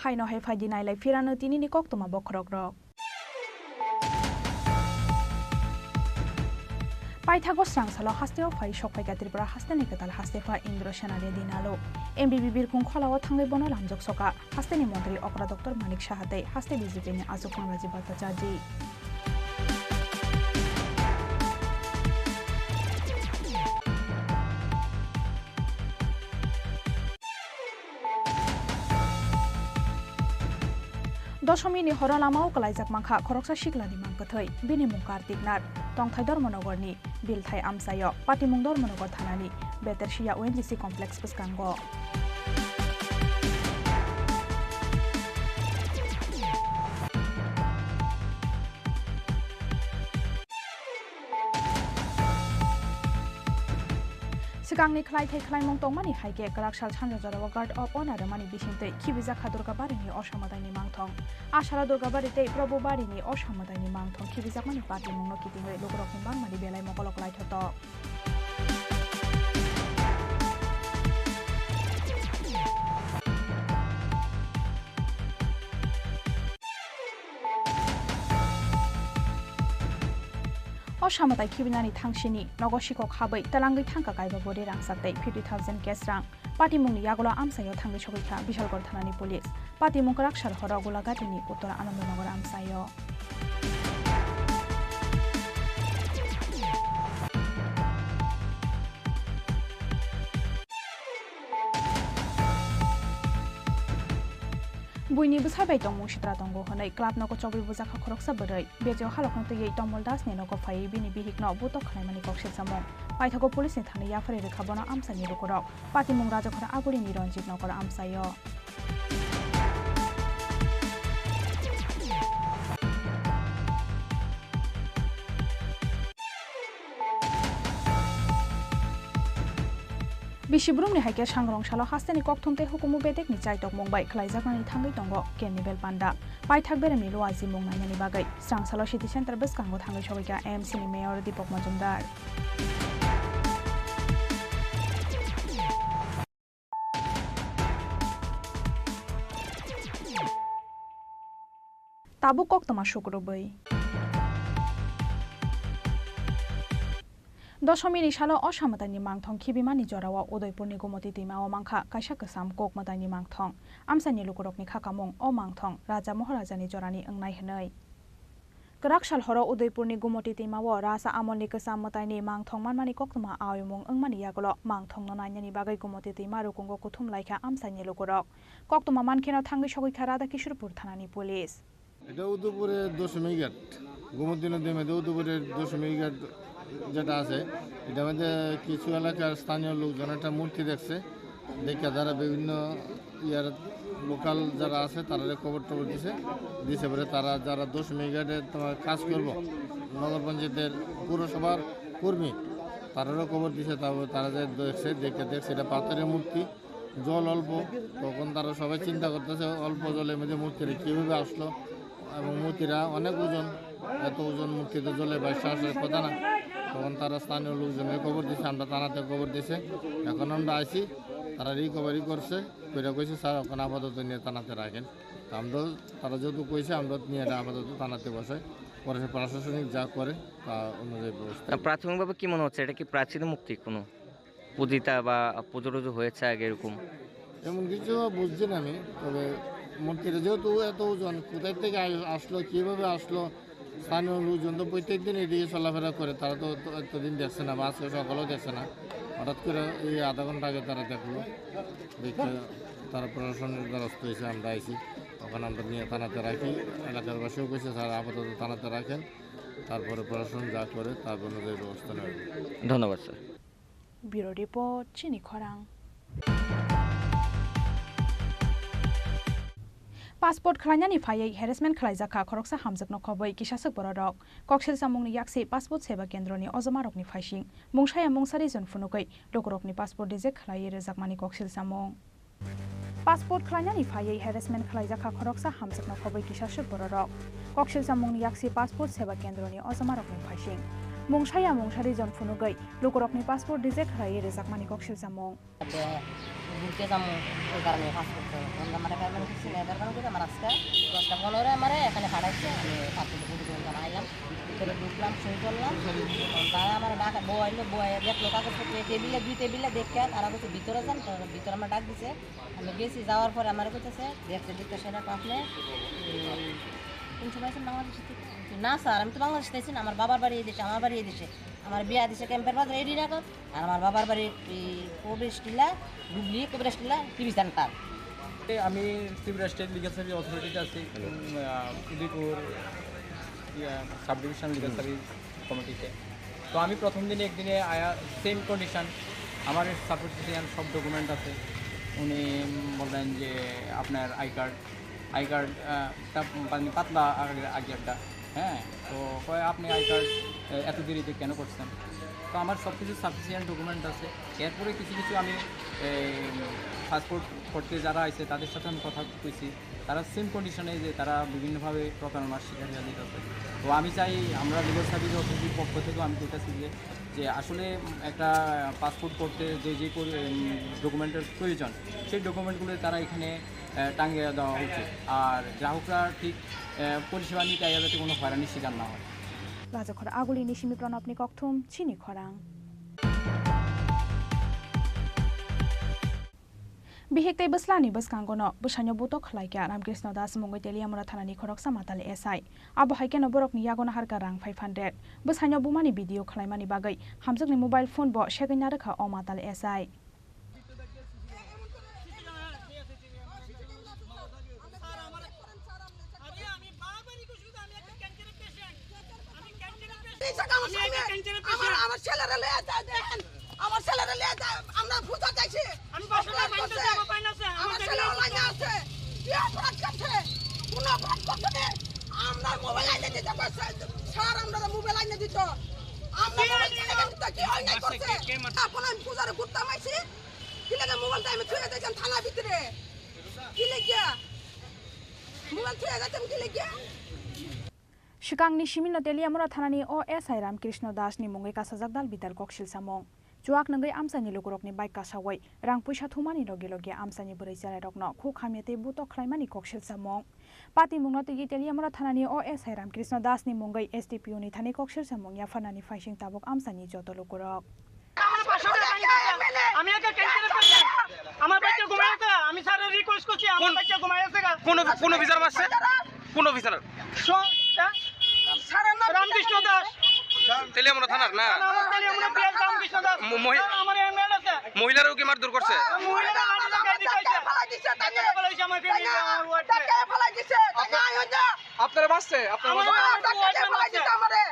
Haino hai phaidi nailai phirano tinini koktwma bokhorokrok. Paithago srangsalo hasteo phai sokphaikha Tripura hasteni kwtal hastepha Indra Sena Reddy Nalu. M B B Birkhung kholao thangwi bono lamjok soka hasteni montri okra Doctor Manik Saha tei haste B J P ni achukmang Rajiv Bhattacharjee. Doshomini horo lamao kwlaijak mankha khoroksa siklani mang kwthwi. Bini mung Kartik Nath, tongthai Dharmanagorni Bilthai Amchaio, patimung Dharmanagar thanani Betersia O N G C complex bwskango. Swkangni khlaithai khlaimung tongmani hai khe, kwrak sal sanja jorao Guard of Honour rwmani bisingtwi khibijak kha Durgabarini Osa Mwtaini mangthong. Asara Durgabari tei Probubari ni Osa Mwtaini mangthong khibijakmani patimungno kitingwi lukurokni bangmani belai mokolo kwlaithotok. Osa Mwtai khibinani thangsini nogo sikok habwi twlangwi thangkha kaiba bwrwi rangchak tei fifty thousand cash rang. Patimungni yagulo amchaio thangwi sogwi kha Bishalgarh thanani police. Patimung kwrak sal horo Golagatini Uttor Anandanagar amchaio. Buini bwsai bai tongmung sitra tongo hwnwi club nogo chobwi bujakha khoroksa bwrwi. Bejeo halokno twiwi Tomol Das ni nogo phaiwi bini bihikno butok khwlaimani kok sirjamung. Paithago police ni thani yapharwi rwkha bono amchaini lukurok. Patimung Rajakhora Agulini Ranjit Nagar amchaio. Bisi brumni hai khe sangrong salo hasteni kokthum tei hukumu bedekni chaitokmung bai khlaijaknani thangwi tongo Carnival Panda. Paithak beremni luaji mung nainani bagwi srangsalo City Center bwskango thangwi sogwi kha A M C ni Mayor Deepak Majumdar. Tabuk koktwma sukrubwi. Doshomini salo Osa Mwtaini mangthong khibimani jorao Udaipurni Gomoti twimao mankha kaisa kwcham kuk mwtaini mangthong. Amchaini lukurokni khakamung o mangthong Raja Maharaja ni jorani wngnai hwnwi. Kwrak sal horo Udaipurni Gumoti twimao rasa amolni kwcham mwtaini mangthong manmani koktwma aoimung wngmani yagulo mangthongno nainani bagwi Gumoti twima rukungo kuthum laikha amchaini lukurok. Koktwma mankheno thangwi sogwi kha Radhakishorpur thanani police. এটা উদয়পুরের দশমী ঘাট, গোমতী নদীর মধ্যে উদয়পুরের দশমী ঘাট যেটা আছে, এটার মধ্যে কিছু এলাকার স্থানীয় লোকজন একটা মূর্তি দেখছে, দেখে তারা বিভিন্ন ইয়ার লোকাল যারা আছে তারা খবর টবর দিছে, দিছে পরে তারা যারা দশমী ঘাটে তোমার কাজ করব, নগর পঞ্চায়েতের পৌরসভার কর্মী, তারারও খবর দিছে, তারপর তারা যে দেখছে, দেখে দেখছে এটা পাথরের মূর্তি, জল অল্প, তখন তারা সবাই চিন্তা করতেছে অল্প জলের মধ্যে মূর্তিটা কীভাবে আসলো, এবং মূর্তিটা অনেক ওজন, এত ওজন মূর্তিতে জলে ভাসে আসার কথা না। তখন তারা স্থানীয় লোকজনের খবর দিছে, আমরা থানাতে খবর দিছে, এখন আমরা আইছি, তারা রিকভারি করছে, করে কইছে স্যার ওখানে আপাতত নিয়ে থানাতে রাখেন। তো আমরাও, তারা যেহেতু কইছে, আমরা নিয়ে এটা আপাতত থানাতে বসাই, পরে সে প্রশাসনিক যা করে তা অনুযায়ী ব্যবস্থা। তা প্রাথমিকভাবে কি মনে হচ্ছে, এটা কি প্রাচীন মূর্তি কোনো? পূজিতা বা পুজো টুজো হয়েছে আগে এরকম? এমন কিছু বুঝছি না আমি, তবে মূর্তিটা যেহেতু এত ওজন, কোথায় থেকে আস-, আসলো, কিভাবে আসলো, স্থানীয় লোকজন তো প্রত্যেক দিন এদিকে চলাফেরা করে, তারা তো, তো এতদিন দেখছে না বা আজকে সকালেও দেখছে না, হঠাৎ করে এই আধা ঘন্টা আগে তারা দেখলো, দেখে তারা প্রশাসনের দ্বারস্থ হয়েছে, আমরা আইছি, ওখানে আমরা নিয়ে থানাতে রাখি। এলাকার বাসীও কইছে স্যার আপাতত থানাতে রাখেন, তারপরে প্রশাসন যা করে তার অনুযায়ী ব্যবস্থা নেবে। ধন্যবাদ sir. Bureau Report, Chini Khorang. Passport khwlainani phaiwi harassment khwlaijak kha khoroksa hamjakno khobwi kisaswk bororok. Koksil chamungni yaksi Passport Seva Kendroni ojomarokni phaising. Mungsaya mungsa region phunugwi lukurokni passport reject khwlaiwi rwjakmani koksil chamung. Passport khwlainani phaiwi harassment khwlaijak kha khoroksa hamjakno khobwi kisaswk bororok. Koksil chamungni yaksi Passport Seva Kendroni ojomarokni phaising. Mungsaya mungsa region phunugwi lukurokni passport reject khwlaiwi rwjakmani koksil chamung. ঘুরতে যাবো, ওই কারণে পাসপোর্ট তো আমরা মানে পেমেন্ট করছি না, এবার মানে আমার আজকে দশটা পনেরো আমারে এখানে পাঠাইছে, আমি পাসপোর্ট ঘুরতে জমা আইলাম, ভিতরে ঢুকলাম, সই করলাম, তারা আমার ডাকা বউ আইলো, বউ আইয়া দেখলো কাগজপত্র টেবিলে, দুই টেবিলে দেখে তারা বলছে ভিতরে যান, তো ভিতরে আমার ডাক দিছে, আমি গেছি, যাওয়ার পরে আমার কইতেছে দেখতে দেখতে সেটা আপনি এই, কোন সময় আছেন বাংলাদেশ থেকে? না স্যার, আমি তো বাংলাদেশ থেকে আইছি না, আমার বাবার বাড়ি এই দেশে, আমার বাড়ি এই দেশে, আমার বিয়া দিছে ক্যাম্পের বাজারে এডি নগর। আর আমার বাবার বাড়ি এই কবিরাজ টিলা, ডুবলি কবিরাজ টিলা, টিভি সেন্টার। এ, আমি ত্রিপুরা স্টেট লিগাল সার্ভিস অথরিটিতে আছি, উম, আহ, উদয়পুর, ইয়া, সাব ডিভিশন লিগাল সার্ভিস কমিটিতে। তো আমি প্রথম দিনে একদিনে আয়া সেম কন্ডিশন, আমার সাপোর্ট সব ডকুমেন্ট আছে। উনি বললেন যে আপনার আই কার্ড আই কার্ড, আহ, টা মানে পাতলা আগে, আগে একটা, হ্যাঁ? তো কয়, "আপনি আই কার্ড, এ, এত দেরিতে কেন করছেন?" তো আমার সব কিছু সাফিসিয়েন্ট ডকুমেন্ট আছে। এরপরে কিছু কিছু আমি, এ, পাসপোর্ট করতে যারা আছে তাদের সাথে আমি কথা কইছি। তারা সেম কন্ডিশনে যে তারা বিভিন্নভাবে প্রতারণার শিকার হয়ে যেতেছে। তো আমি চাই আমরা লিগাল সার্ভিস অথরিটির পক্ষ থেকেও আমি কইতাছি যে, যে আসলে একটা পাসপোর্ট করতে যে, যে পরি-, উম, ডকুমেন্টের প্রয়োজন, সেই ডকুমেন্টগুলো তারা এখানে আহ, টাঙিয়ে দেওয়া উচিত। আর গ্রাহকরা ঠিক, আহ, পরিষেবা নিতে আইয়া যাতে কোনো হয়রানির শিকার না হয়। Lajakhor Aguli ni simi Pranabni kokthum, Chini Khorang. Bihik tei bwslani bwskango no bwsaino butok khlai kha Ramkrishna Das mungwi Teliamura thanani khoroksa matal S I. Abo hai kheno borokni yago naharkha rang five hundred. Bwsaino bumani video khlaimani bagwi hamjakni mobile phone bo segwi narwkha o matal S I. Sir, আমার, আরে, আমি বারবার রিকোয়েস্ট করছি, আমি একটা ক্যান্সারের পেশেন্ট। আমি ক্যান্সারের পেশেন্ট। এই জায়গা আমার আমি একটা সামনে, ক্যান্সারের আমার, পেশেন্ট। আমার ছেলেরা লইয়া যায়, দেখেন। আমার ছেলেরা লইয়া যায়, আমরা পূজা চাইছি। আমি পাঁচশো টাকা ফাইন দিছি, আমার ফাইন আছে, আমার আমার ছেলে ছেলে অনলাইনে আছে। কি অপরাধ করছে? কোন অপরাধ করছে রে? আমরা মোবাইল আইনে দিতে পারছে। স্যার, আমরা মোবাইল আইনে দিত। আমরা মোবাইল আইনে দিত, কি অন্যায় করছে? এখন আমি পূজারে ঘুরতাম আইছি। কি লাগে মোবাইলটা আমি থুয়ে যাইতাম থানা ভিতরে? কি লাগিয়া? মোবাইল থুয়ে যাইতাম কি লাগিয়া? Swkangni simino Teliamura thanani O S I Ramkrishna Das ni mungwi kasajak dal bidal koksil samung. Chuak nungwi amchaini lukurokni bike kasawi rang puisa thumani logi logi amchaini bwrwi cherairokno khuk hamya tei butok khlaimani koksil samung. Patimungno twiwi Teliamura thanani O S I Ramkrishna Das ni mungwi S D P O ni thani koksil samung yapharnani phaising tabuk amchaini joto lukurok. আমার পাঁচশো টাকা ফাইন দিছে। আমি একটা ক্যান্সারের পেশেন্ট। আমার বাচ্চা ঘুমায় আছে। আমি স্যারের রিকোয়েস্ট করছি, আমার কোন, বাচ্চা ঘুমায় আছে গা। কোন, কোন অফিসার মারছে? কোন অফিসার? সো, এটা রামকৃষ্ণ দাস। তেলিয়ামুড়া থানার না? না, আমার তেলিয়ামুড়া পিএস রামকৃষ্ণ দাস। ম-, মহি-, স্যার, আমার হেলমেট আছে। মহিলারও কি মারধর করছে? মহিলারা আমার গায়ে দিতে আইছে। ধাক্কা ফালাইছে আমার ফ্যামিলি, আমার ওয়াইফ। আপনারা মারছে? আপনারা আমার ওয়াইফ মারছে।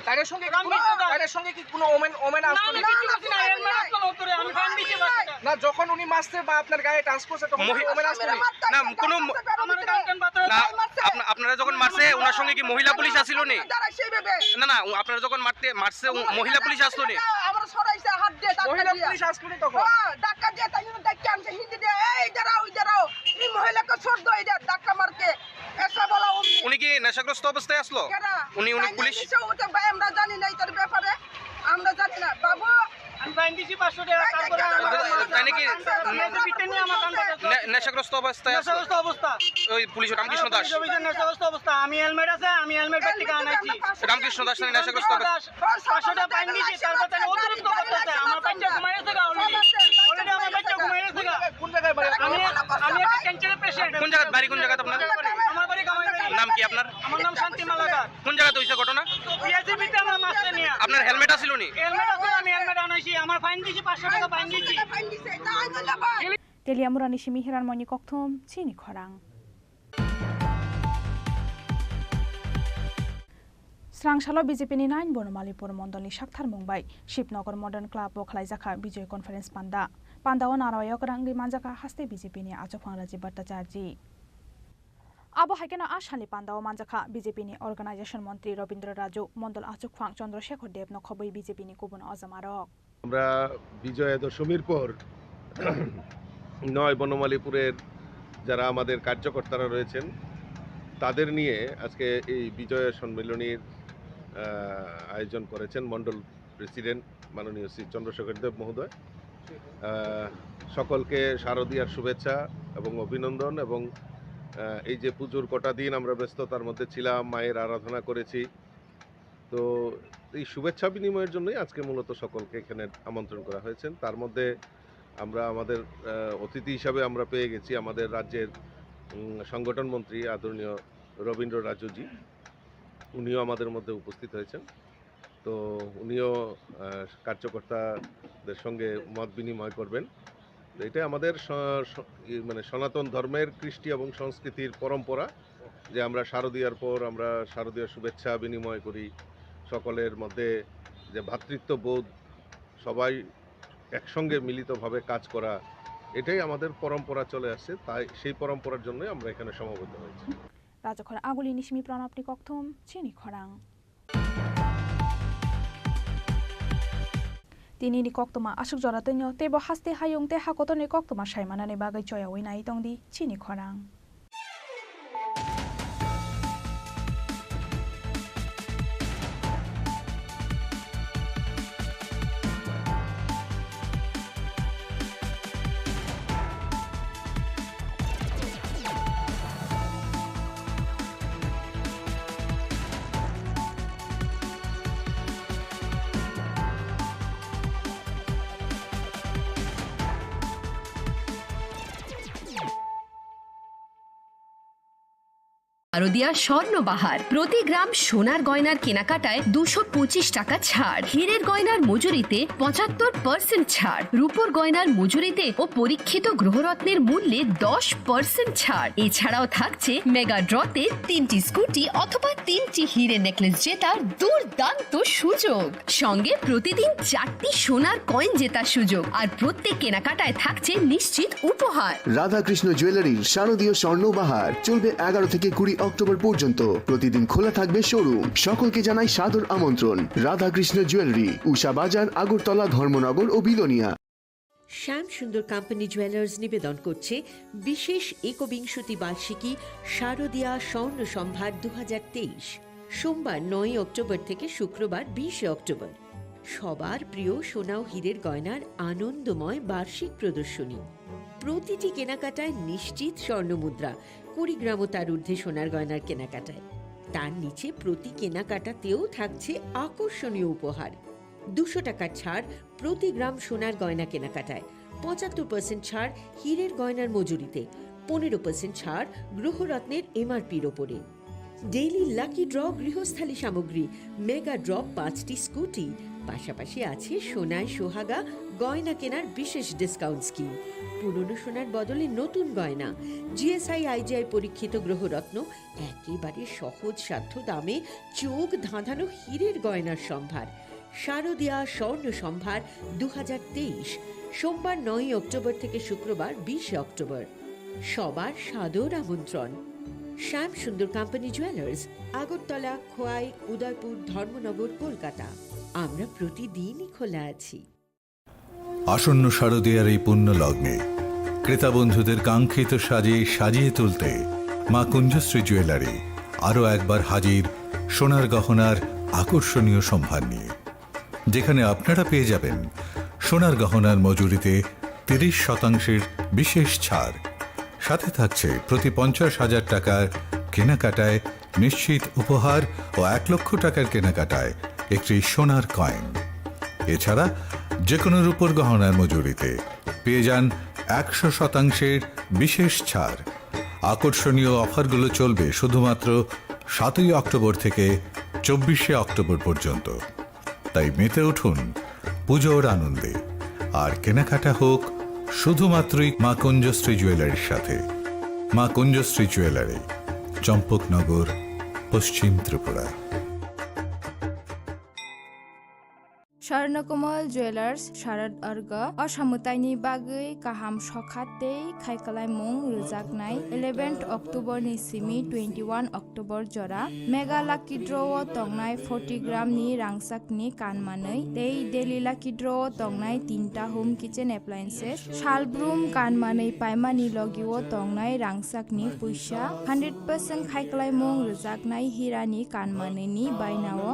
তাইর সঙ্গে কি কোনো, রামকৃষ্ণ দাস। তাইর সঙ্গে কি কোনো ওমেন, ওমেন না, আসতো আমি নি? কিচ্ছু করছি না, হেলমেট আসতো না উত্তরে, আমি ফাইন দিছি পাঁচশো টাকা। না, যখন উনি মারছে বা আপনার গায়ে টাচ করছে, তখন মহি-, ওমেন আসতো নি? না, কোনো ম-, আমার গার্লফ্রেন্ড বাতারা না, মারছে। আপনা-, আপনারা যখন মারছে, ওনার সঙ্গে কি মহিলা পুলিশ আসিল নি? দাঁড়া, সেইভাবে। না, না, উ-, আপনারা যখন মারতে, মারছে, উ-, মহিলা পুলিশ আসলো নি? আমরা সরাইছে হাত দিয়ে, ধাক্কা মহিলা দিয়ে। পুলিশ আসলো নি তখন? হ্যাঁ, ধাক্কা দিয়ে, তাই জন্য ধাক্কা আনছে, হিন্দি দিয়ে, "এই দাঁড়াও, এই দাঁড়াও, এই মহিলাকে ছোট দাও, এই যে ধাক্কা মারতে।" এসে বলা উনি। উনি কি নেশাগ্রস্ত অবস্থায় আসলো? কেন? উনি, উনি তাই পুলিশ? নিশ্চয় ওটা ভাই, আমরা জানি না এটার ব্যাপারে, আমরা জানি না। বাবু, আমি ফাইন দিছি পাঁচশো টাকা, তারপরে আমার তাই নাকি? আমার কান কাটা। নে-, নেশাগ্রস্ত অবস্থায় আছে। নেশাগ্রস্ত অবস্থা। ওই পুলিশ রামকৃষ্ণ দাস। পুলিশ অফিসার নেশাগ্রস্ত অবস্থা। আমি হেলমেট আছে, আমি হেলমেট ব্যাগ থেকে আনাইছি। রামকৃষ্ণ দাস নাকি নেশাগ্রস্ত অবস্থা? পাঁচশো টাকা ফাইন দিছি, তারপর তাহলে অতিরিক্ত করতেছে। আমার বাচ্চা ঘুমাই আছে গা already। Already আমার বাচ্চা ঘুমাই আছে গা। কোন জায়গায় বাড়ি? আমি, আমি একটা ক্যান্সারের পেশেন্ট। কোন জায়গায় বাড়ি? কোন জায়গায় আপনার? আমার বাড়ি কামাই বাড়ি। নাম কি আপনার? আমার নাম শান্তি মালাকার। কোন জায়গাতে হইছে ঘটনা? পিএসি ভিতরে আমার মাস্টার নিয়া। আপনার হেলমেট আছিল নি? হেলমেট আছে, আমি হেলমেট আনাইছি। আমার ফাইন দিছি, পাঁচশো টাকা ফাইন দিছি। Teliamurani simi Hiranmoyni kokthum chini khorang. Srangsalo B J P ni nine Bonomalipur mondolni saktharmung bai Shivnagar Modern Club o khlaijakha Bijoy Conference panda. Panda o narwayok rangwi manjakha haste B J P ni achukphang Rajiv Bhattacharjee. Abo hai kheno a salni panda o manjakha B J P ni organization montri Robindra Raju, mondol achukphang Chandra Shekhar Dev no khobwi B J P ni kubun ojamarok. আমরা বিজয়া দশমীর পর নয় বনমালীপুরের যারা আমাদের কার্যকর্তারা রয়েছেন, তাদের নিয়ে আজকে এই বিজয়া সম্মিলনীর, আহ, আয়োজন করেছেন মণ্ডল প্রেসিডেন্ট মাননীয় শ্রী চন্দ্রশেখর দেব মহোদয়। আহ, সকলকে শারদীয়ার শুভেচ্ছা এবং অভিনন্দন এবং, আহ, এই যে পুজোর কটা দিন আমরা ব্যস্ততার মধ্যে ছিলাম, মায়ের আরাধনা করেছি, তো এই শুভেচ্ছা বিনিময়ের জন্যই আজকে মূলত সকলকে এখানে আমন্ত্রণ করা হয়েছে। তার মধ্যে আমরা আমাদের, আহ, অতিথি হিসাবে আমরা পেয়ে গেছি আমাদের রাজ্যের, উম, সংগঠন মন্ত্রী আদরণীয় রবীন্দ্র রাজুজি, উনিও আমাদের মধ্যে উপস্থিত হয়েছেন। তো উনিও, আহ, কার্যকর্তাদের সঙ্গে মত বিনিময় করবেন। তো এটা আমাদের স-, স-, ই, মানে সনাতন ধর্মের কৃষ্টি এবং সংস্কৃতির পরম্পরা যে আমরা শারদীয়ার পর আমরা শারদীয় শুভেচ্ছা বিনিময় করি, সকলের মধ্যে যে ভ্রাতৃত্ববোধ, সবাই একসঙ্গে মিলিতভাবে কাজ করা, এটাই আমাদের পরম্পরা চলে আসছে। তাই সেই পরম্পরার জন্যই আমরা এখানে সমবেত হয়েছি। Rajakhor Agulini simi Pranabni kokthum chini khorang. Tinini koktwma aswk jora twino teibo haste hayung tei hakotorni koktwma saimanani bagwi choyaui nai tongdi chini khorang. শারদিয়া স্বর্ণ বাহার, প্রতি গ্রাম সোনার গয়নার কেনাকাটায় দুশো পঁচিশ টাকা ছাড়, হীরের গয়নার মজুরিতে পঁচাত্তর পার্সেন্ট ছাড়, রূপোর গয়নার মজুরিতে ও পরীক্ষিত গ্রহরত্নের মূল্যে দশ পার্সেন্ট ছাড়। এছাড়াও থাকছে মেগা ড্রতে তিনটি স্কুটি অথবা তিনটি হীরে নেকলেস জেতার দুর্দান্ত সুযোগ। সঙ্গে প্রতিদিন চারটি সোনার কয়েন জেতার সুযোগ, আর প্রত্যেক কেনাকাটায় থাকছে নিশ্চিত উপহার। রাধাকৃষ্ণ জুয়েলারির শারদীয় স্বর্ণ বাহার চলবে এগারো থেকে কুড়ি অক্টোবর পর্যন্ত। প্রতিদিন খোলা থাকবে শোরুম। সকলকে জানাই সাদর আমন্ত্রণ। রাধাকৃষ্ণ জুয়েলারি, উষা বাজার, আগরতলা, ধর্মনগর ও বিলোনিয়া। শ্যাম সুন্দর কোম্পানি জুয়েলার্স নিবেদন করছে বিশেষ একবিংশতি বার্ষিকী শারদীয়া স্বর্ণ সম্ভার দু হাজার তেইশ, সোমবার নয়ই অক্টোবর থেকে শুক্রবার বিশে অক্টোবর। সবার প্রিয় সোনা ও হীরের গয়নার আনন্দময় বার্ষিক প্রদর্শনী। প্রতিটি কেনাকাটায় নিশ্চিত স্বর্ণমুদ্রা, কুড়ি গ্রাম ও তার ঊর্ধ্বে সোনার গয়নার কেনাকাটায়। তার নিচে প্রতি কেনাকাটাতেও থাকছে আকর্ষণীয় উপহার। দুশো টাকার ছাড় প্রতি গ্রাম সোনার গয়না কেনাকাটায়, পঁচাত্তর পার্সেন্ট ছাড় হীরের গয়নার মজুরিতে, পনেরো পার্সেন্ট ছাড় গ্রহরত্নের এমআরপির ওপরে। ডেইলি লাকি ড্র গৃহস্থালী সামগ্রী, মেগা ড্রপ পাঁচটি স্কুটি, পাশাপাশি আছে সোনায় সোহাগা গয়না কেনার বিশেষ ডিসকাউন্ট স্কিম। পুরনো সোনার বদলে নতুন গয়না, জিএসআই আইজিআই পরীক্ষিত গ্রহরত্ন, একেবারে সহজসাধ্য দামে চোখ ধাঁধানো হীরের গয়নার সম্ভার। শারদিয়া স্বর্ণ সম্ভার দু হাজার তেইশ, সোমবার নয়ই অক্টোবর থেকে শুক্রবার বিশে অক্টোবর। সবার সাদর আমন্ত্রণ। শ্যাম সুন্দর কোম্পানি জুয়েলার্স, আগরতলা, খোয়াই, উদয়পুর, ধর্মনগর, কলকাতা। আমরা প্রতিদিনই খোলা আছি। আসন্ন শারদীয়ার এই পুণ্য লগ্নে ক্রেতা বন্ধুদের কাঙ্ক্ষিত সাজে সাজিয়ে তুলতে মা কুঞ্জশ্রী জুয়েলারি আরও একবার হাজির সোনার গহনার আকর্ষণীয় সম্ভার নিয়ে, যেখানে আপনারা পেয়ে যাবেন সোনার গহনার মজুরিতে তিরিশ শতাংশের বিশেষ ছাড়। সাথে থাকছে প্রতি পঞ্চাশ হাজার টাকার কেনাকাটায় নিশ্চিত উপহার ও এক লক্ষ টাকার কেনাকাটায় একটি সোনার কয়েন। এছাড়া যে কোনো রূপোর গহনার মজুরিতে পেয়ে যান একশো শতাংশের বিশেষ ছাড়। আকর্ষণীয় অফারগুলো চলবে শুধুমাত্র সাতই অক্টোবর থেকে চব্বিশে অক্টোবর পর্যন্ত। তাই মেতে উঠুন পুজোর আনন্দে, আর কেনাকাটা হোক শুধুমাত্রই মা কুঞ্জশ্রী জুয়েলারির সাথে। মা কুঞ্জশ্রী জুয়েলারি, চম্পকনগর, পশ্চিম ত্রিপুরা। স্বর্ণকমল জুয়েলার্স শারদ অর্ঘ, o samwtaini bagwi kaham sokha tei khaikwlaimung rwjaknai eleventh October ni simi twenty-one October jora Mega Lucky Draw o tongnai forty gram ni rangchak ni kanmanwi tei Daily Lucky Draw o tongnai tinta home kitchen appliances, salbrum kanmanwi paimani logi o tongnai rangchak ni puisa, hundred percent khaikwlaimung rwjaknai hira ni kanmanwi ni baina o